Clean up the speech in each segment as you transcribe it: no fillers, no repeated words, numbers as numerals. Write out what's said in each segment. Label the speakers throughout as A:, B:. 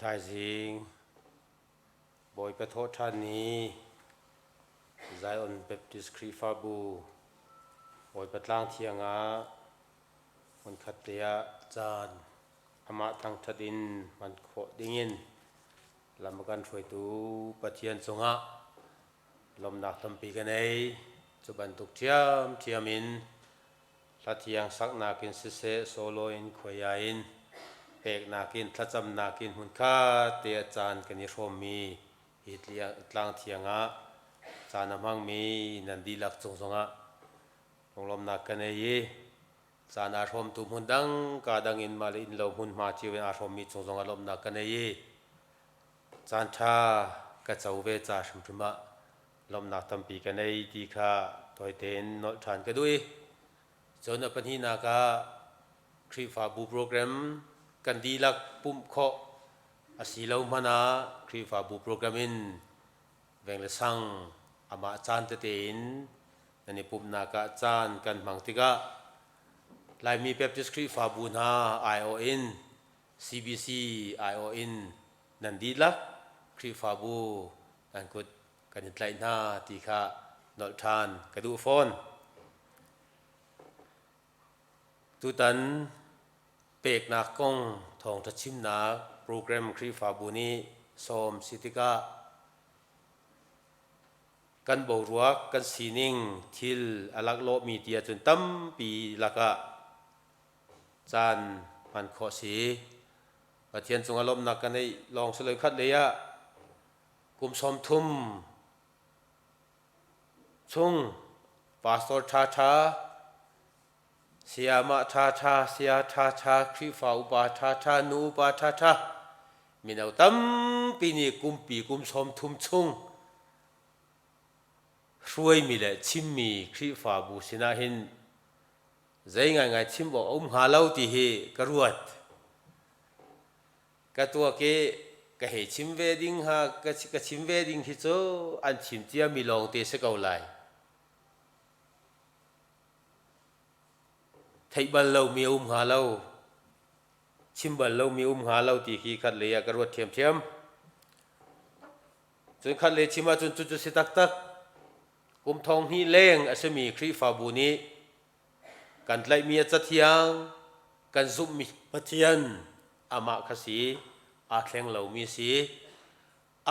A: Thaizing Bawipa thawhṭhan ni Zion Baptist Khrihfabu Bawipa tlang thiang ah hmunkhat te ah caan amah thangṭhat in hman khawh dingin lam a kan hruaitu Pathian cungah lawmhnak tampi ka nei. Cu bantuk ṭhiamṭhiam in hla thiang saknak in siseh, solo in khuaia in peknak in thlacamnak in hmunkhat te ah caan kan i hrawmmi hi tlang thiang ah caan a hmangmi nan dihlak cung zongah lunglawmhnak ka nei i caan aa hrawmtu hmun dang ka dang in mah le innlo hmunhma cio in aa hrawmmi cung zongah lawmhnak ka nei i caan ṭha ka co ve ca hrimhrim ah lawmhnak tampi ka nei ti kha tawi tein nolh ṭhan ka duh i cun a pahnihnak ah Khrihfabu program kan dihlak pumh khawh a si lo hmanh ah Khrihfabu program in veng le sang amah caan tete in nan i pumhnak ah caan kan hmang tikah Laimi Baptist Khrihfabu hna aiawh in CBC aiawh in nan dihlak Khrihfabu nan kut kan in tlaih hna ti kha nolh ṭhan ka duh fawn. Tutan peknak kong thawngṭha chimnak program Khrihfabu nih sawm si tikah kan boruak kan sining thil a laklawhmi ti ahcun tampi lakah caan hman khawh si. Pathian cungah lawmhnak ka neih lawng si lo khat lei ah kum 30 chung pastor ṭhaṭha sayamah ṭhaṭha saya ṭhaṭha Khrihfa upa ṭhaṭha nu upa ṭhaṭha mino tampi nih kumpi kum 30 chung hruaimi le chimmi Khrihfabu sinah hin zei ngaingai chim awk a um hnga lo ti hi ka ruat. Ka tuak i ka hei chim ve ding ha ka chim ve ding hi cu an chim ciami lawngte si ko lai. Theih bal lomi a um hnga lo. Chim bal lomi um hnga lo ti khi khat lei ah ka ruat ṭhiamṭhiam. Cun khat lei chim ahcun cucu si taktak. Kum thong hnih leng a simi Khrihfabu nih kan tlaihmi a cathiang, kan zumhmi Pathian amah kha si, aa thleng lomi si.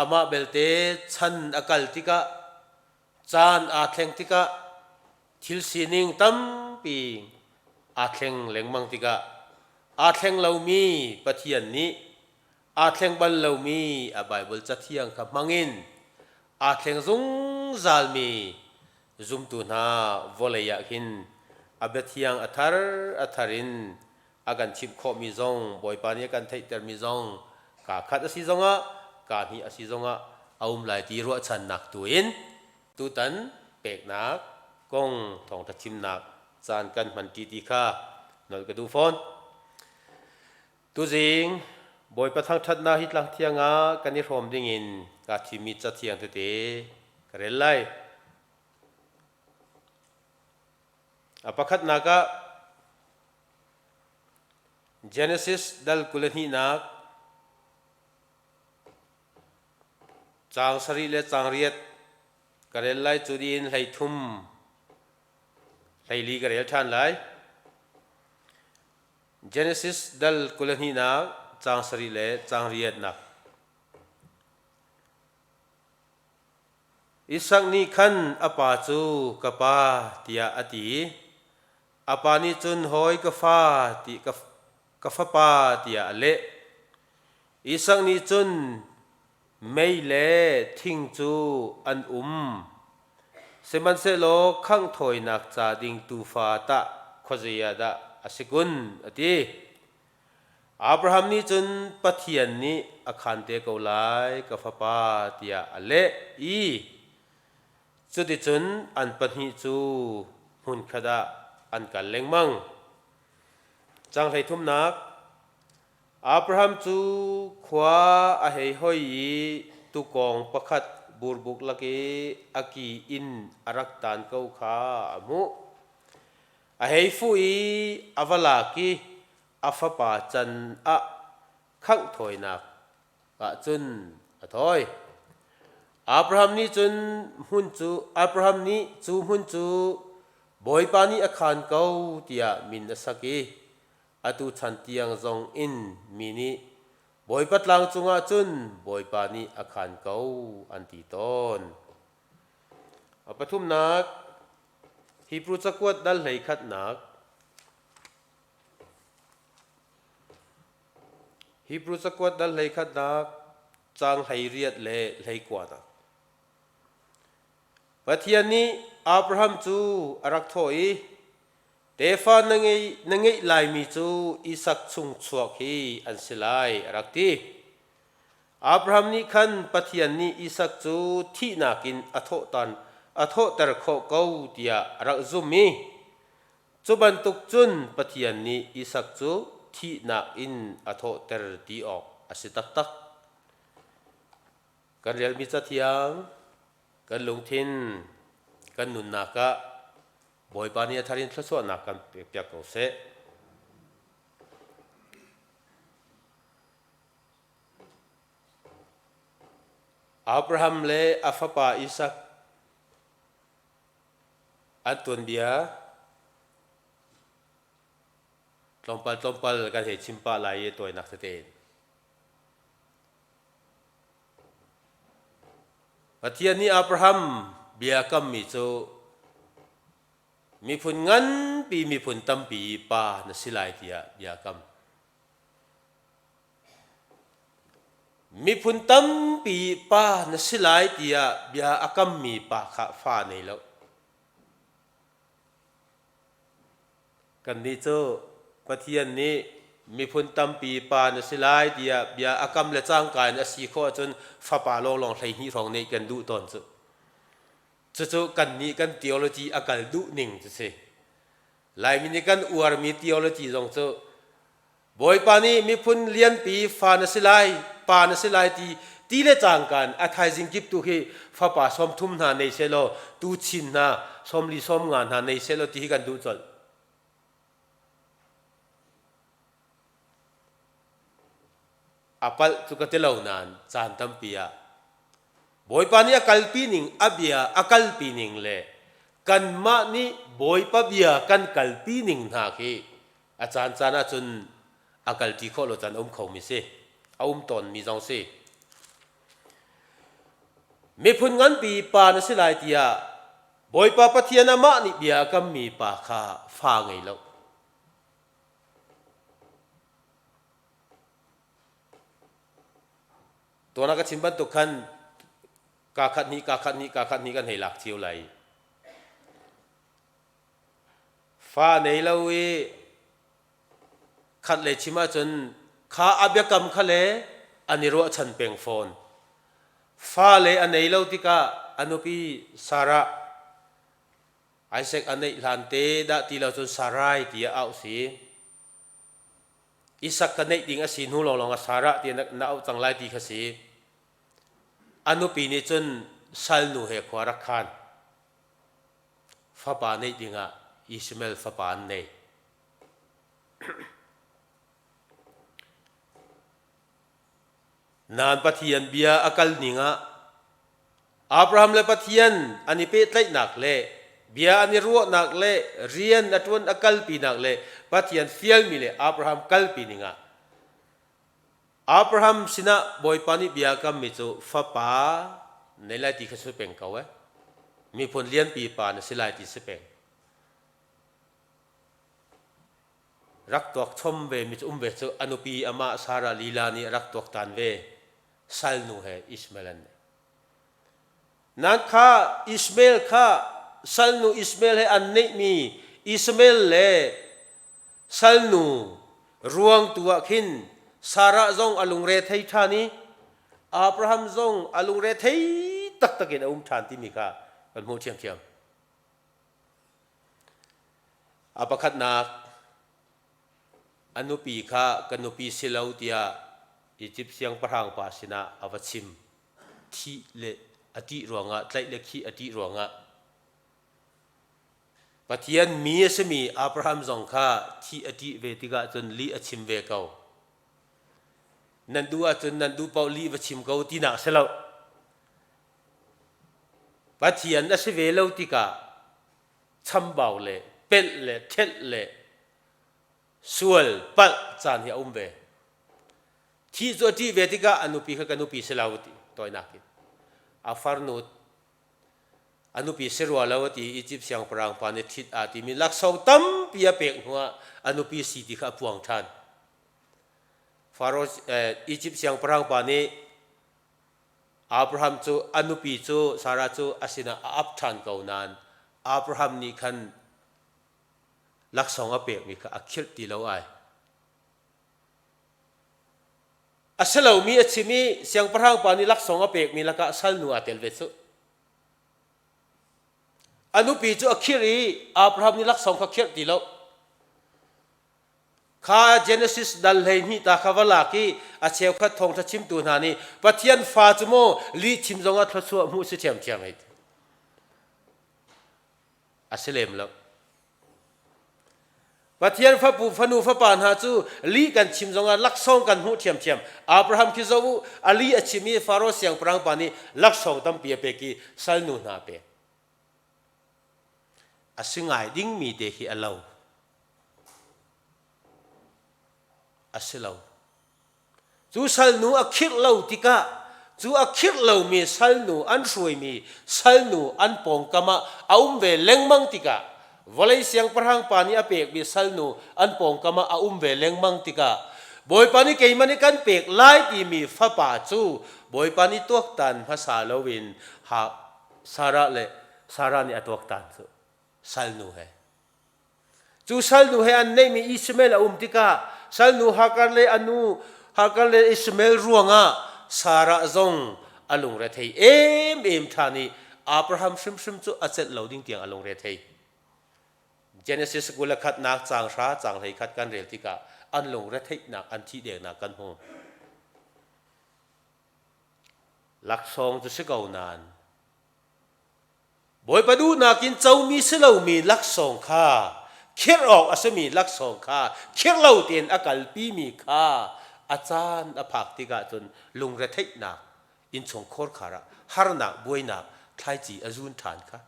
A: Amah belte chan a kal tikah, caan aa thleng tikah, thil sining tampi aa thleng lengmang tikah aa thleng lomi Pathian nih aa thleng bal lomi a Baibal cathiang kha hmangin aa thleng zungzalmi zumtu hna vawlei ah khin a biathiang a thar a thar in a kan chimh khawhmi zong Bawipa nih a kan theihtermi zong kaa khat a si zongah kaa hnih a si zongah a um lai ti ruahchannak tu in tutan peknak kong thawngṭha chimnak caan kan hmanṭi ti kha nolh ka duh fawn. Tuzing Bawipa thangṭhatnak hi tlang thiang ah kan i hrawm dingin kaa thimmi cathiang tete ka rel lai. A pakhatnak ah Genesis dal 22nak caang 7 le caang 8 ka rel lai cu din 33 14 ka rel ṭhan lai. Genesis dal 22nak caang 7 le caang riatnak. Isak nih khan a pa cu ka pa tiah a ti. A pa nih cun hawi ka fa ti ka fapa tiah a leh. Isak nih cun mei le thing cu an um. Sihmanhsehlaw khangh thawinak ca ding tuufa tah khuazei ah dah a si kun? a ti. Abraham nih cun Pathian nih a khaan te ko lai, ka fapa, tiah a leh i cuticun an pahnih cu hmunkhat ah an kal lengmang. Caang 33nak Abraham cu khua a hei hoi i tuukawng pakhat burbuk lak i a ki in a rak tan ko kha a hmuh. A hei fuh i a va lak i a fapa can ah khangh thawinak Ah cun a thawi. Abraham nih cun hmun cu Abraham nih cu hmun cu Bawipa nih a khaan ko tiah min a sak i atu chan tiang zong in mi nih Bawipa tlang cungah cun Bawipa nih a khaan ko an ti tawn. A pathumnak Hebrew cakuat dal 11nak Hebrew cakuat dal 11nak caang 18 le 19 nak. Pathian nih Abraham cu a rak thawh i, Tefa na ngeih laimi cu Isak chung chuak hi an si lai, a rak ti. Abraham nih khan Pathian nih Isak cu thihnak in a thawhter khawh ko tiah a rak zumh i cu bantuk cun Pathian nih Isak cu thihnak in a thawhter ti awk a si taktak. Kan relmi cathiang, kan lungthin, kan nunnak ah Bawipa nih a thar in thluachuahnak kan pekpiak ko seh. Abraham le a fapa Isak an tuanbia tlawmpal tlawmpal kan hei chim pah lai i tawinak tete in. Pathian nih Abraham bia kammi cu miphun nganpi miphun tampi pa na si lai tiah bia kam. Miphun tampi pa na si lai tiah bia a kammi pa kha fa nei lo. Kannih cu Pathian nih miphun tampi pa na si lai tiah bia a kam le cangka in a si khawh ahcun fapa lawnglawng 12 hrawng nih kan duh tawn cu. Cucu kannih kan theology a kal duh ning cu si. Laimi nih kan uarmi theology zong cu Bawipa nih miphun lianpi fa na si lai, pa na si lai ti ti le cangkan a thaizing kip tu khi fapa 30 hna nei selaw tu chin hna 40 50 hna nei selaw ti hi kan duh colh. A palh cu ka ti lo nain caan tampi ah Bawipa nih a kalpi ning a bia a kalpi ning le kanmah nih Bawipa bia kan kalpi ning hna khi a caan caan ahcun a kalṭi khawh lo caan a um khomi si a um tawnmi zong si. Miphun nganpi pa na si lai tiah Bawipa Pathian amah nih bia a kammi pa kha fa ngei lo. Tuan ah ka chim bantuk khan kaa khat hnih kaa khat hnih kaa khat hnih kan hei lak cio lai. Fa nei lo i khat le chim ahcun kha a biakam kha le an i ruahchan peng fawn. Fa le a nei lo tikah a nupi Sarah Isaac a neih hlan te dah ti lo cun Sarai tiah auh si. Isak ka neih ding a si hnu lawnglawng ah Sarah ti na auh cang lai ti kha si. A nupi nih cun salnu he khua rak khan. Fapa neih dingah Ishmael fapa an nei. Nan Pathian bia a kal ning ah Abraham le Pathian an i pehtlaihnak le bia an i ruahnak le rian a ṭuan a kalpinak le Pathian fialmi le Abraham kalpi ning ah Abraham sinah Bawipa nih bia kammi cu fapa nei lai ti kha si peng ko eh. Miphun lianpi pa na si lai ti si peng. Rak tuak chom ve mi cu um ve cu a nupi amah Sarah lila nih a rak tuak tan ve salnu he Ishmael an Nan kha Ishmael kha salnu Ishmael he an neihmi Ishmael le salnu ruang tu ah khin Sarah zong a lungre thei ṭhan i Abraham zong a lungre thei taktak in a um ṭhan timi kha kan hmuh ṭhiamṭhiam. A pakhatnak, a nupi kha ka nupi si lo tiah Izipt siangpahrang pa sinah a va chim. Thih le a ṭih ruangah, tlaih le khih a ṭih ruangah Pathian mi a simi Abraham zong kha thih a ṭih ve tikah cun lih a chim ve ko. Nan duh ahcun nan duh paoh lih va chim ko tinak a si lo. Pathian a si ve lo tikah chambau le pelh le thelh le sual palh caan hi a um ve. Thih cu a ṭih ve tikah a nupi kha ka nupi si lo ti tawinak in a farnu a nupi si rua lo a ti i Izipt siangpahrang pa nih ṭhit aa timi laksawng tampi a pek hnuah a nupi si ti kha a puang ṭhan. Faro Izipt siangpahrang pa nih Abraham cu a nupi cu Sarah cu a sinah a ap ṭhan ko nain Abraham nih khan laksawng a pekmi kha a khirh ti lo ai. A si lomi a chim i siangpahrang pa nih laksawng a pekmi lakah salnu aa tel ve cu. A nupi cu a khirh i Abraham nih laksawng kha khirh ti lo. Kha Genesis dal 12 ta kha va lak i a cheukhat thawngṭha chimtu hna nih Pathian fa cu maw lih chim zongah thluachuah hmuh si ṭhiamṭhiam hei ti. A si lem lo. Pathian fapu fanu fapa hna cu lih kan chim zongah laksawng kan hmuh ṭhiamṭhiam. Abraham khi zoh u, a lih a chim i Faro siangpahrang pa nih laksawng tampi a pek i salnu hna a pek. A si ngai dingmi te khi a lo. A si lo. Cu salnu a khirh lo tikah cu a khirh lomi salnu an hruaimi salnu an pawngkam ah a um ve lengmang tikah vawlei siangpahrang pa nih a pekmi salnu an pawngkam ah a um ve lengmang tikah Bawipa nih keimah nih kan pek lai timi fapa cu Bawipa nih tuaktan hmasa loin ha Sarah le Sarah nih a tuaktan cu salnu he. Cu salnu he an neihmi Ishmael a um tikah salnu Hagar le a nu Hagar le Ishmael ruangah Sarah zong a lungre thei emem ṭhan i Abraham hrimhrim cu a celh lo ding tiang a lungre thei. Genesis 21 nak caang hra caang 11 kan rel tikah an lungre theihnak an thih dengnak kan hmu. Laksawng cu si ko nain Bawipa duhnak in comi si lomi laksawng kha khirh awk a simi laksawng kha khirh lo tein a kalpimi kha a caan a phak tikah cun lungretheihnak innchungkhar khar ah harnak buainak thlaici a zun ṭhan kha.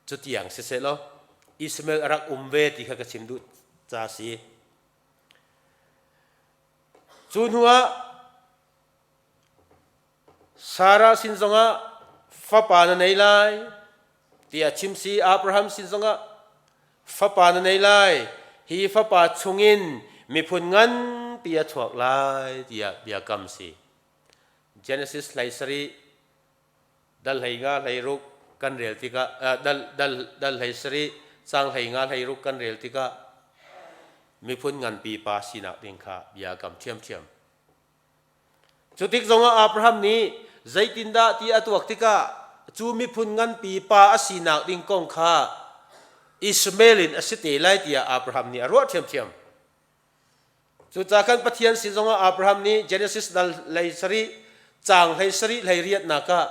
A: Cutiang siseh law Ishmael a rak um ve ti kha ka chim duh ca si. Cu hnuah Sarah sin zongah fapa na nei lai tiah chim si. Abraham sin zongah fapa na nei lai, hi fapa chungin miphun nganpi a chuak lai tiah biakam si. Genesis hlei sarih dal 15 16 kan rel tikah dal dal dal 17 cang 15 16 kan rel tikah miphun nganpi pa sinak ding kha bia kam ṭhiamṭhiam. Cu tik zongah Abraham nih zeitindah ti a tuak tikah cu miphun nganpi pa a sinak ding kong kha Ishmael in a si te lai tiah Abraham nih a ruah ṭhiamṭhiam. Cucaah khan Pathian sin zongah Abraham nih Genesis dal hlei sarih caang hlei sarih hlei riatnak ah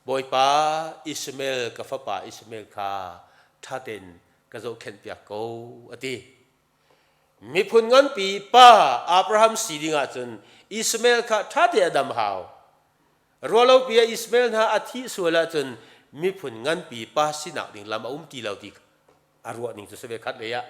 A: Bawipa Ishmael ka fapa Ishmael kha ṭha tein ka zohkhenhpiak ko a ti. Miphun nganpi pa Abraham si ding ahcun Ishmael kha ṭhate a dam hau. Ruahlopi ah Ishmael hna a thih sual ahcun miphun nganpi pa sinak ding lam a um ti lo ti a ruah ning cu si ve khat lei ah.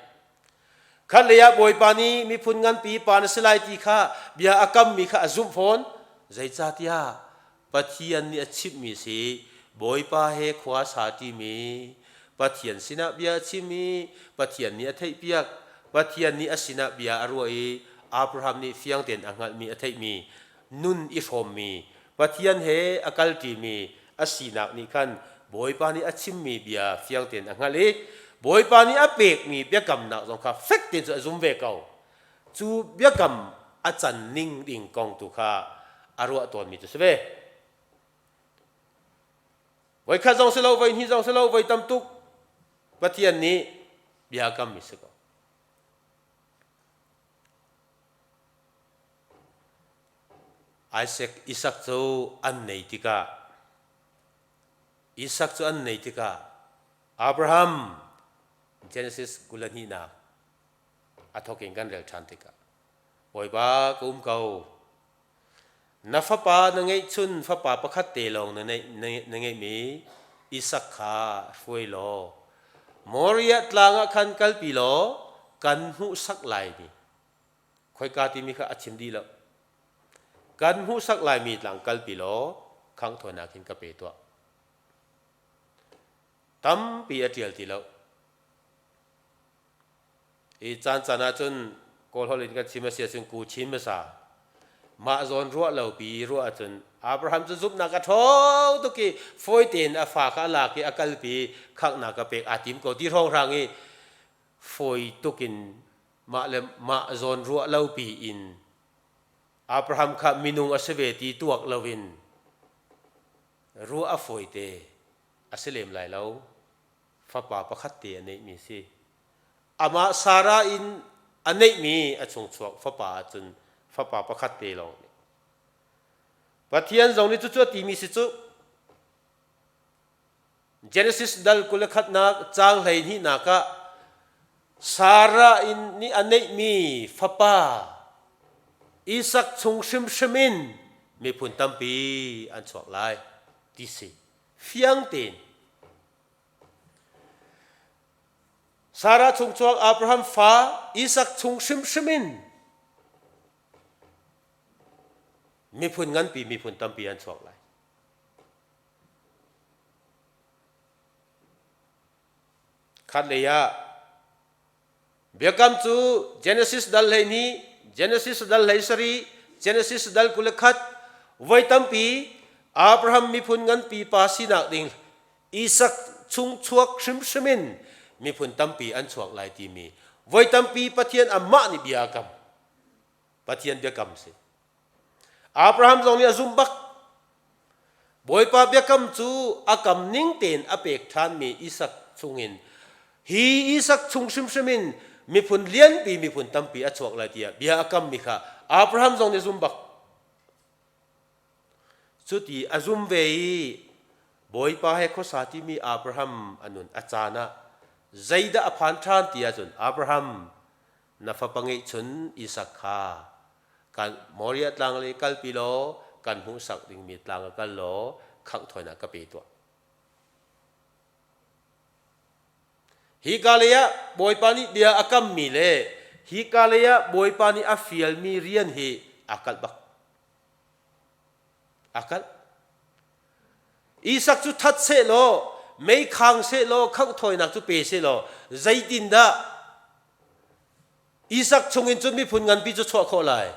A: Khat lei ah Bawipa nih miphun nganpi pa na si lai ti kha bia a kammi kha a zumh fawn. Zeicahtiah Pathian nih a chimhmi si Bawipa he khua sa ṭimi, Pathian sinah bia a chim i Pathian nih a theihpiak, Pathian nih a sinah bia a ruah i Abraham nih fiang tein a hngalhmi a theihmi, nun i hrawmmi, Pathian he a kalṭimi a sinak nih khan Bawipa nih a chimmi bia fiang tein a hngalh i Bawipa nih a pekmi biakamnak zong kha fek tein cu a zum ve ko. Cu biakam a can ning ding kong tu kha a ruah tawnmi cu si ve. Voikhat zong si lo, voi hnih zong si lo, voi tam tuk Pathian nih bia kammi si ko. Isaac Isak cu an nei tikah Isak cu an nei tikah Abraham Genesis 22 nak. A thawk in kan rel ṭhan tikah Bawipa ka um ko. Na fapa na ngeihchun fapa pakhat te lawng na ngeihmi Isak kha hruai law Moriah tlang ah khan kalpi law kan hmuhsak laimi khoika timi kha a chim dih lo. Kan hmuhsak laimi tlang kalpi law khangh thawinak hin ka pe tuah. Tampi a ṭial ti lo. I caan caan ahcun Kawl holh in kan chim a si ahcun ku chin hmasa. Mah zawn ruah lo pi ruah ahcun Abraham cu zumhnak a ṭhawng tuk i fawi tein a fa kha a lak i a kalpi khanghnak a pek aa tim ko ti hrawnghrang i fawi tuk in mah le mah zawn ruah lo pi in Abraham kha minung a si ve ti tuak loin ruah a fawite a si lem lai lo. Fapa pakhat te a neihmi si. Amah Sarah in a neihmi a chungchuak fapa ahcun fapa pakhat te lawng nih. Pathian zong nih cucu a timi si cu Genesis dal 21nak caang 12nak ah Sarah in nih a neihmi fapa Isak chung hrimhrim in miphun tampi an chuak lai ti si. Fiang tein Sarah chungchuak Abraham fa Isak chung hrimhrim in miphun nganpi miphun tampi an chuak lai. Khat lei ah biakam cu Genesis dal 12, Genesis dal 17, Genesis dal 21 voi tampi Abraham miphun nganpi pa sinak ding Isak chung chuak hrimhrim in miphun tampi an chuak lai timi voi tampi Pathian amah nih bia a kam. Pathian biakam si. Abraham zong nih a zumh bak. Bawipa biakam cu a kam ning tein a pek ṭhanmi Isak chungin hi Isak chung hrimhrim in miphun lianpi miphun tampi a chuak lai tiah bia a kammi kha Abraham zong nih zum bak. Cuti a zum ve i Bawipa he khuasa timi Abraham a nun a caan ah zeidah a phan ṭhan ti ahcun Abraham na fapa ngeihchun Isak kha kan Moriah tlang lei kalpi law kan hmuhsak dingmi tlang ah kal law khangh thawinak ka pe tuah. Hi ka lei ah Bawipa nih bia a kammi le hi ka lei ah Bawipa nih a fialmi rian hi aa kalh bak. Aa kalh. Isak cu that seh law mei khang seh law khangh thawinak cu pe seh law zeitindah Isak chungin cun miphun nganpi cu chuah khawh lai.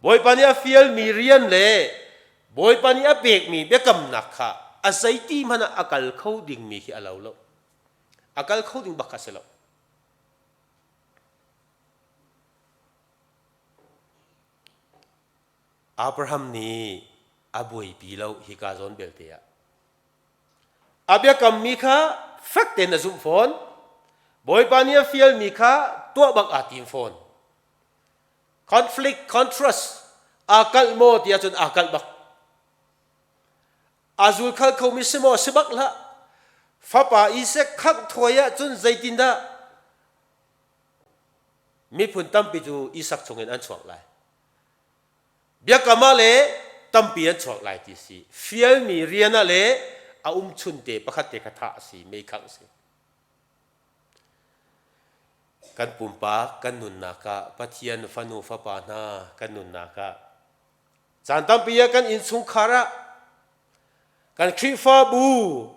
A: Bawipa nih a fialmi rian le Bawipa nih a pekmi biakamnak kha a zeiti hmanh ah a kal kho dingmi khi a lo lo. A kal kho ding bak kha a si lo. Abraham nih a buaipi lo hika zawn belte ah. A biakammi kha fek tein a zumh fawn. Bawipa nih a fialmi kha tuah bak aa tim fawn. Conflict, contrast aa kalh maw ti ahcun aa kalh bak. Aa zulkhal khomi si maw si bak hlah. Fapa Isaac khangh thawi ahcun zeitindah miphun tampi cu Isak chungin an chuak lai. Biakam ah le tampi an chuak lai ti si. Fialmi rian ah le a um chunte pakhat te kha thah a si, meikhangh a si. Kan pumpak kan nunnak ah Pathian fanu fapa hna kan nunnak ah caan tampi ah kan innchungkhar ah kan Khrihfabu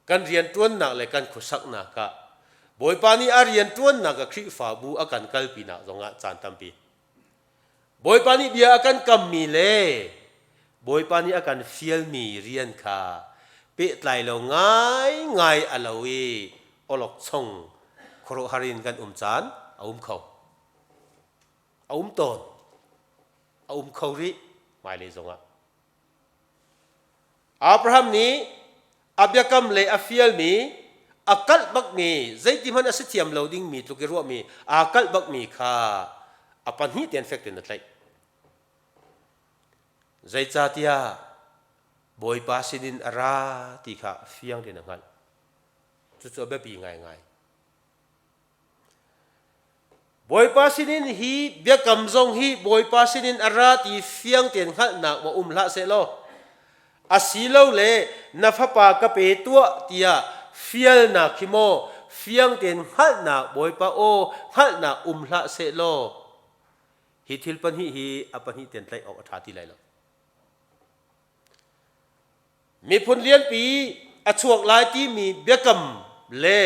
A: kan rianṭuannak le kan khuasaknak ah Bawipa nih a rianṭuannak ah Khrihfabu a kan kalpinak zongah caan tampi Bawipa nih bia a kan kammi le Bawipa nih a kan fialmi rian kha pehtlai lo ngaingai a lo i awlokchong khuaruahhar in kan um caan a um kho. A um tawn. A um kho rih hmailei zongah. Abraham nih a biakam le a fialmi a kalh bakmi zeiti hmanh a si thiam lo dingmi tluk i ruahmi aa kalh bakmi kha a pahnih tein fek tein a tlaih. Zeicahtiah Bawipa sinin a ra ti kha fiang tein a hngalh. Cucu a biapi ngaingai. Bawipa sinin hi biakam zong hi Bawipa sinin a ra ti fiang tein hngalhnak ma um hlah sehlaw, asilole na fapa ka pe tuah tiah fialnak khi maw fiang tein hngalhnak Bawipa aw hngalhnak um hlah sehlaw, hi thil pahnih hi a pahnih tein tlaih awk a ṭha ti lai lo. Miphun lianpi a chuak lai timi biakam le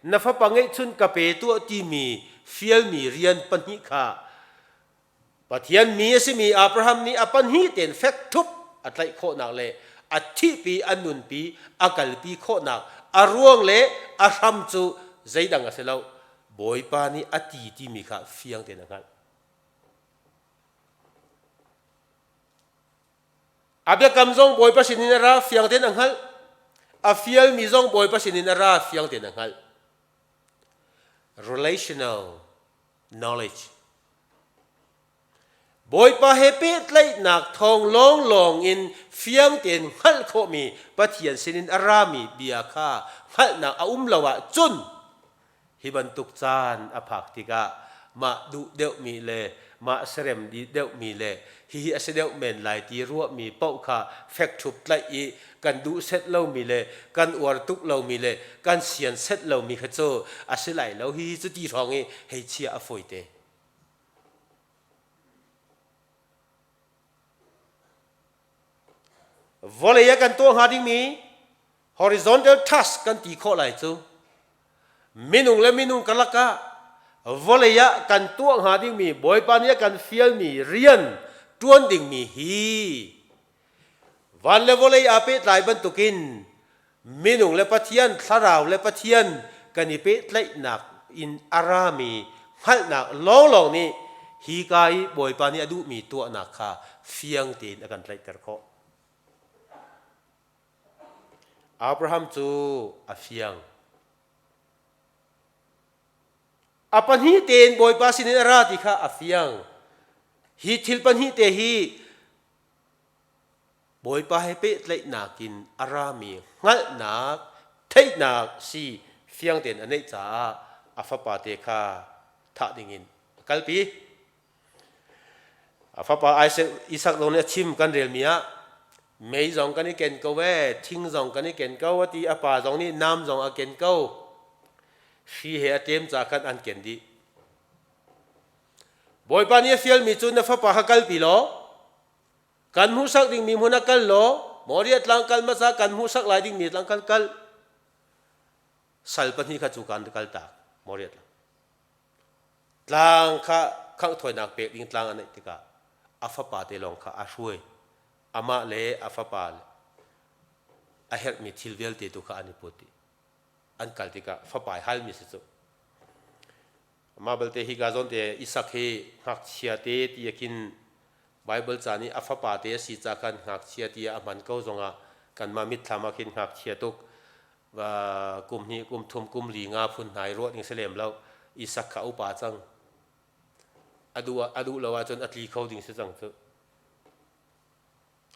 A: na fapa ngeihchun ka pe tuah timi fialmi rian pahnih kha Pathian mi a simi Abraham nih a pahnih tein fek thup a tlaih khawhnak le a thihpi a nunpi a kalpi khawhnak a ruang le a hram cu zeidang a si lo, Bawipa nih a ti timi kha fiang tein a hngalh. A biakam zong Bawipa sinin a ra fiang tein a hngalh. A fialmi zong Bawipa sinin a ra fiang tein a hngalh. Relational knowledge. Bawipa he pehtlaihnak thawng lawnglawng in fiang tein hngalh khawhmi Pathian sinin a rami bia kha hngalhnak a um lo ahcun hi bantuk caan a phak tikah mah duh deuhmi le mah serem dih deuhmi le hihi a si deuh men lai ti ruahmi paoh kha fekṭhup tlaih i kan duh set lomi le kan uar tuk lomi le kan sian set lomi kha cu a si lai lo, hihi cu ti hrawng i hei chia a fawite. Vawlei ah kan tuah hnga dingmi horizontal task kan ti khawh lai cu minung le minung karlak ah vawlei ah kan tuah hnga dingmi Bawipa nih a kan fialmi rian ṭuan dingmi hi van le vawlei aa pehtlai bantukin minung le Pathian, thlarau le Pathian kan i pehtlaihnak in a rami hngalhnak lawnglawng nih hi ka i Bawipa nih a duhmi tuahnak kha fiang tein a kan tlaihter khawh. Abraham cu a fiang. A pahnih tein Bawipa sinin a ra ti kha a fiang. Hi thil pahnih te hi Bawipa he pehtlaihnak in a rami hngalhnak, theihnak si fiang tein a neih caah a fapa te kha thah dingin a kalpi. A fapa Isak zong nih a chim kan relmi ah mei zong kan i ken ko ee, thing zong kan i ken ko a ti. A pa zong nih nam zong a ken ko. Hri he a ṭem ca khan an ken dih. Bawipa nih a fialmi cu na fapa kha kalpi law kan hmuhsak dingmi hmun ah kal law Moriah tlang kal hmasa kan hmuhsak lai dingmi tlang kal kal sal pahnih kha cu kan kal tak Moriah tlang. Tlang kha khanghthawinak pek ding tlang a neih tikah a fapa te lawng kha a hruai. Amah le a fapa le a herhmi thil vialte tu kha an i put i an kal tikah fapa i halmi si cu. Mah belte hika zawn te Isak hi ngakchia te ti khin Bible ca nih a fapa te a si ca khan ngakchia tiah a hman ko zongah kanmah mitthlam ah khin ngakchia tuk kum hnih kum thum kum li nga phun hna i ruah ding si lem lo. Isak kha upa cang, a duh lo ahcun a tli kho ding si cang cu.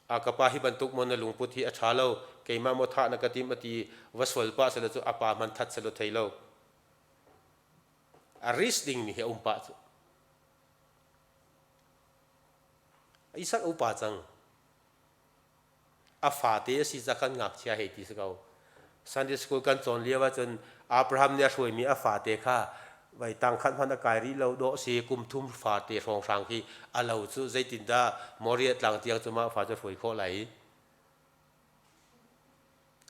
A: A ka pa, hi bantuk maw na lungput hi a ṭha lo, keimah maw thah na ka tim a ti va sual pah selaw cu a pa hman that selaw thei lo, a risk dingmi hi a um pah cu. Isak upa cang, a fate a si ca khan ngakchia hei ti si ko. Sunday school kan cawn lio ahcun Abraham nih a hruaimi a fate kha vai tang khat hmanh a kai rih lo dawh si, kum thum fate hrawnghrang khi a lo cu zeitindah Moriah tlang tiang cu mah fa cu hruai khawh lai?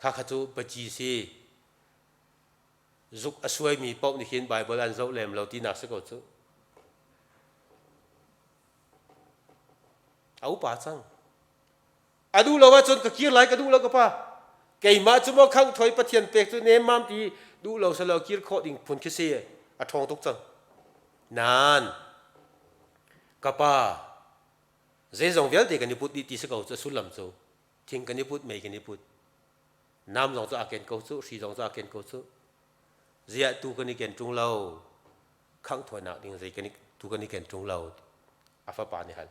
A: Kha kha cu paci si. Zuk a suaimi paoh nih khin Bible an zoh lem lo tinak si ko cu. A upa cang. A duh lo ahcun ka kir lai, ka duh lo ka pa. Keimah cu maw khangh thoi Pathian pek cu nemmam ti duh lo selaw kir khawh ding phun khi si, a ṭhawng tuk cang. Nain ka pa, zeizong vialte kan i put dih ti si ko cu sullam cu thing kan i put, mei kan i put, nam zong cu aa ken ko cu, hri zong cu aa ken ko cu, ziah tu kan i ken ṭung lo, khangh thawinak ding zei kan i tu kan i ken ṭung lo, a fapa nih hal.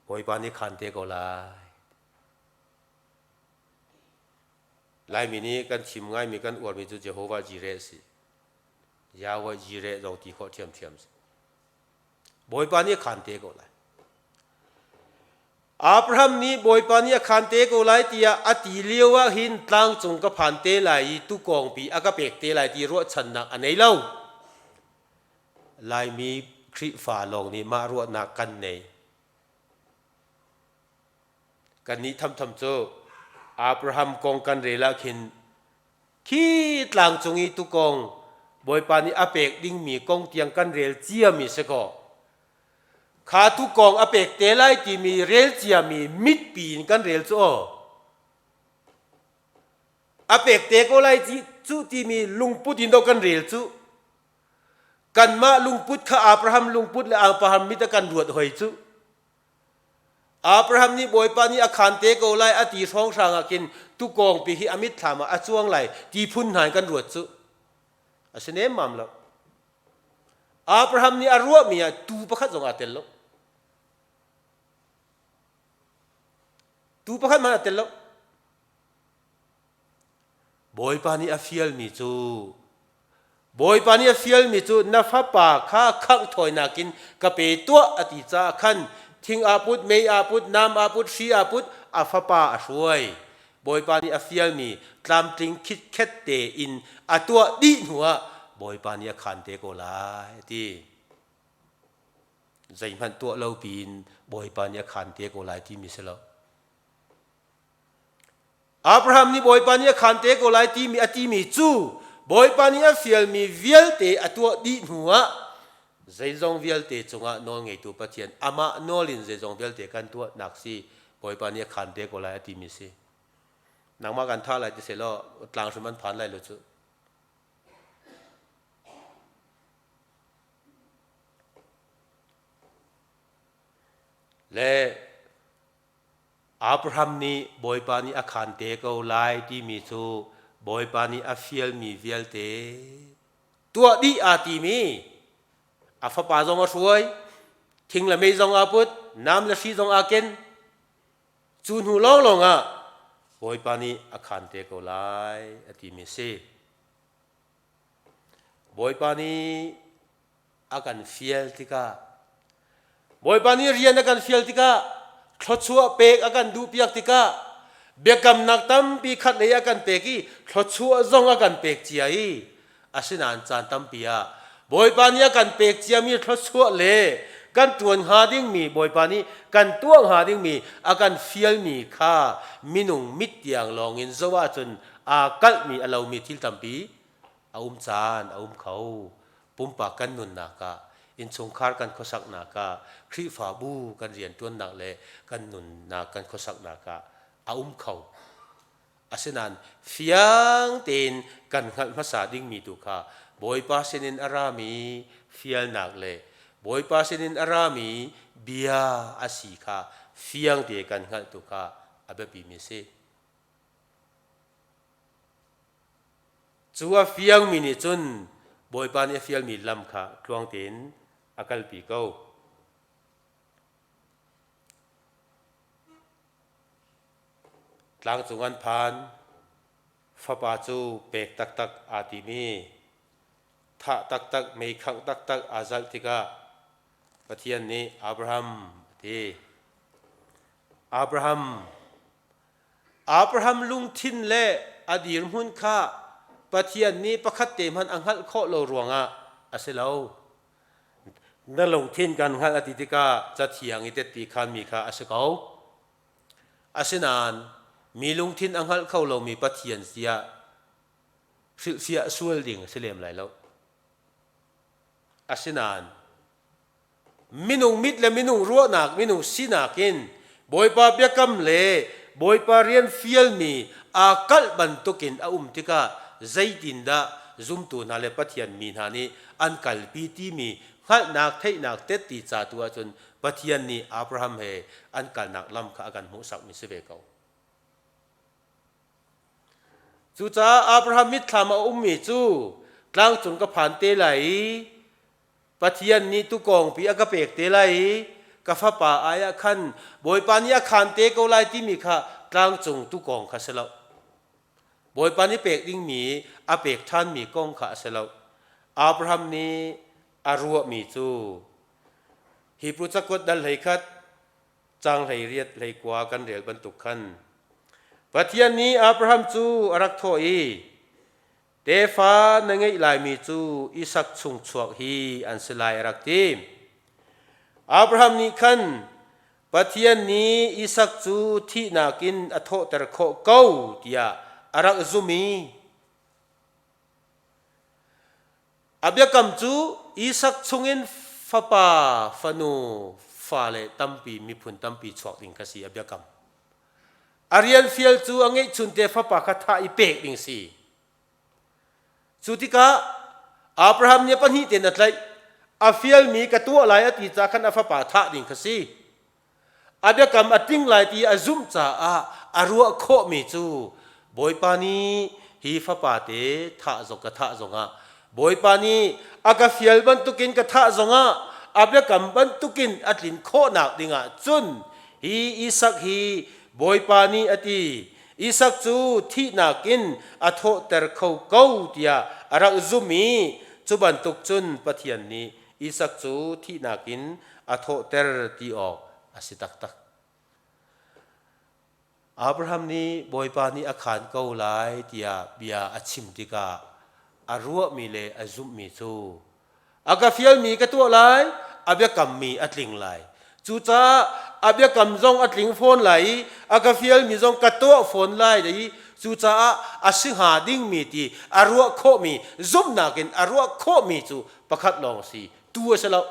A: Bawipa nih khan te ko lai. Laimi nih kan chim ngaimi kan uarmi cu Jehovah Jireh a si. Yahweh Jireh zong ti khawh ṭhiamṭhiam si. Bawipa nih a khaan te ko lai. Abraham nih Bawipa nih a khaan te ko lai tiah a ti lio ah hin tlangcung ka phan te lai i tukawngpi a ka pek te lai ti ruahchannak a nei lo. Laimi Khrihfa lawng nih mah ruahnak kan nei. Kannih thamtham cu Abraham kong kan rel ah khin khi tlangcung i tukawng Bawipa nih a pek dingmi kong tiang kan rel ciami si kaw kha tukawng a pek te lai timi rel ciami mitpi in kan rel cu aw a pek te ko lai cu timi lungput in do kan rel cu kanmah lungput kha Abraham lungput le Abraham mit a kan ruat hoi cu Abraham nih Bawipa nih a khaan te ko lai a ti hrawnghrang ah khin tukawngpi hi a mitthlam ah a cuang lai ti phun hna in kan ruat cu a si nemmam lo. Abraham nih a ruahmi ah tuu pakhat zong aa tel lo. Tuu pakhat hmanh aa tel lo. Bawipa nih a fialmi cu Bawipa nih a fialmi cu na fapa kha khangh thawinak in ka pe tuah a ti caah khan thing aa put, mei aa put, nam aa put, hri aa put, a fapa a hruai. Bawipa nih a fialmi tlamtling khitkhet tein a tuah dih hnuah Bawipa nih a khaan te ko lai a ti. Zeihmanh tuah lo piin Bawipa nih a khaan te ko lai timi si lo. Abraham nih Bawipa nih a khaan te ko lai timi a timi cu Bawipa nih a fialmi vialte a tuah dih hnuah zeizong vialte cungah nawlngeitu Pathian amah nawl in zeizong vialte kan tuahnak si Bawipa nih a khaan te ko lai a timi si. Nangmah kan thah lai ti selaw tlang hrim an phan lai lo cu. Le Abraham nih Bawipa nih a khaan te ko lai timi cu Bawipa nih a fialmi vialte tuah dih aa timi a fapa zong a hruai, thing le mei zong aa put, nam le hri zong aa ken. Cu hnu lawnglawng ah Bawipa nih a khaan te ko lai a timi a si. Bawipa nih a kan fial tikah Bawipa nih rian a kan fial tikah thluachuah pek a kan duhpiak tikah biakamnak tampi khat lei a kan pek i thluachuah zong a kan pek cia i asinain caan tampi ah Bawipa nih a kan pek ciami thluachuah le kan ṭuan hnga dingmi Bawipa nih kan tuah hnga dingmi a kan fialmi kha minung mit tiang lawngin zoh ahcun aa kalhmi a lomi thil tampi a um caan a um kho. Pumpak kan nunnak ah, innchungkhar kan khuasaknak ah, Khrihfabu kan rianṭuannak le kan nunnak kan khuasaknak ah a um kho. Asinain fiang tein kan hngalh hmasa dingmi tu kha Bawipa sinin a rami fialnak le Bawipa sinin a rami bia a si kha fiang tein kan hngalh tu kha a biapimi a si. Cu a fiangmi nih cun Bawipa nih a fialmi lam kha tluang tein a kalpi ko. Tlangcung an phan, fapa cu pek taktak aa tim i thah taktak, mei khangh taktak aa zalh tikah Pathian nih Abraham a ti. Abraham, Abraham lungthin le a dirhmun kha Pathian nih pakhat te hmanh a hngalh khawh lo ruangah a si lo. Na lungthin kan hngalh a ti tikah Cathiang i tette khanmi kha a si ko. Asinain mi lungthin a hngalh kho lomi Pathian tiah hrilhfiah sual ding a si lem lai lo. Asinain Minung mit le minung ruahnak, minung sinak in Bawipa biakam le Bawipa rian fialmi aa kalh bantukin a um tikah zeitindah zumtu hna le Pathian mi hna nih an kalpi timi hngalhnak, theihnak, tetti ca tu ahcun Pathian nih Abraham he an kalnak lam kha a kan hmuhsakmi si ve ko. Cucaah Abraham mitthlam a ummi cu tlangcung ka phan te lai i Pathian nih tukawngpi a ka pek te lai i ka fapa ai ah khan Bawipa nih a khaan te ko lai timi kha tlangcung tukawng kha si lo. Bawipa nih pek dingmi a pek ṭhanmi kong kha a si lo. Abraham nih a ruahmi cu Hebrew cakuat dal 11 caang 18 19 kan rel bantuk khan Pathian nih Abraham cu a rak thawh i tefa na ngeih laimi cu Isak chung chuak hi an si lai a rak ti. Abraham nih khan Pathian nih Isak cu thihnak in a thawhter khawh ko tiah a rak zumh i a biakam cu Isak chungin fapa, fanu, fale tampi, miphun tampi chuak ding kha si a biakam. A rian fial cu a ngeihchunte fapa kha thah i pek ding si. Cu tikah Abraham nih a pahnih tein a tlaih. A fialmi ka tuah lai a ti ca khan a fapa thah ding kha si. A biakam a tling lai ti a zumh caah a ruah khawhmi cu Bawipa nih hi fapa te thah zong ka thah zongah Bawipa nih a ka fial bantukin ka thah zongah a biakam bantukin a tlin khawhnak dingah cun hi Isak hi Bawipa nih a ti Isak cu thihnak in a thawhter kho ko tiah a rak zumh i cu bantuk cun Pathian nih Isak cu thihnak in a thawhter ti awk a si taktak. Abraham nih Bawipa nih a khaan ko lai tiah bia a chim tikah a ruahmi le a zumhmi cu a ka fialmi ka tuah lai, a biakammi a tling lai. Cucaah a biakam zong a tling fawn lai i a ka fialmi zong ka tuah fawn lai i cucaah a si hnga dingmi ti a ruah khawhmi zumhnak in a ruah khawhmi cu pakhat lawng si tu a si lo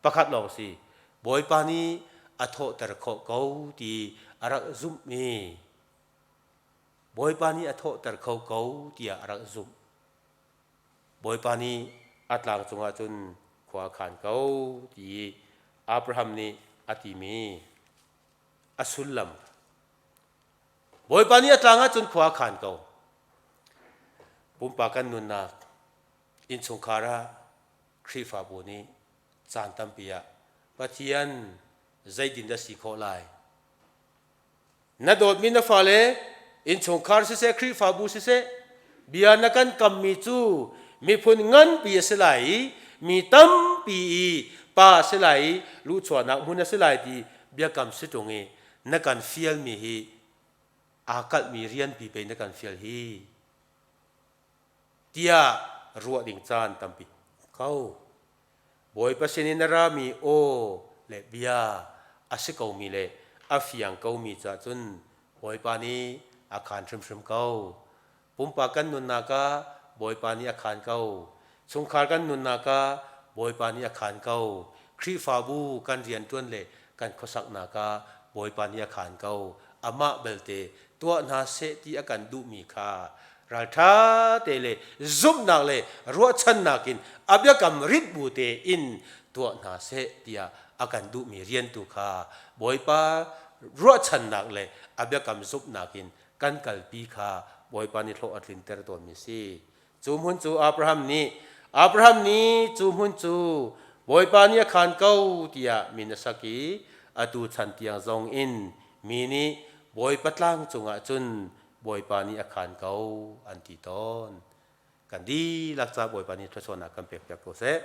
A: pakhat lawng si Bawipa nih a thawhter khawh ko ti a rak zumh i Bawipa nih a thawhter kho ko tiah a rak zumh Bawipa nih a tlang cungah cun khua a khan ko ti Abraham nih a timi a sullam Bawipa nih a tlang ah cun khua a khan ko pumpak kan nunnak innchungkhar ah Khrihfabu nih caan tampi ah Pathian zeitin dah si khawh lai? Na dawtmi na fale innchungkhar siseh Khrihfabu siseh bia na kan kammi cu miphun nganpi a si lai i mi tampi i pa a si lai i luhchuahnak hmun a si lai ti biakam si ṭung i na kan fialmi hi aa kalhmi rianpi pei na kan fial hi tiah ruah ding caan tampi ko. Bawipa sinin a rami aw le bia a si komi le a fiang komi caah cun Bawipa nih a khaan hrimhrim ko. Pumpak kan nunnak ah Bawipa nih a khaan ko. Chungkhar kan nunnak ah Bawipa nih a khaan ko. Khrihfabu kan rianṭuan le kan khuasaknak ah Bawipa nih a khaan ko. Amah belte tuah hna seh ti a kan duhmi kha ralṭha te le zumhnak le ruahchannak in a biakam rit bu tein tuah hna seh tiah a kan duhmi rian tu kha Bawipa ruahchannak le a biakam zumhnak in kan kalpi kha Bawipa nih hlawh a tlinter tawnmi si. Cu hmun cu Abraham nih Abraham nih cu hmun cu Bawipa nih a khaan ko tiah min a sak i atu chan tiang zong in mi nih Bawipa tlang cungah cun Bawipa nih a khaan ko an ti tawn. Kan dihlak ca Bawipa nih thluachuahnak kan pekpiak ko seh.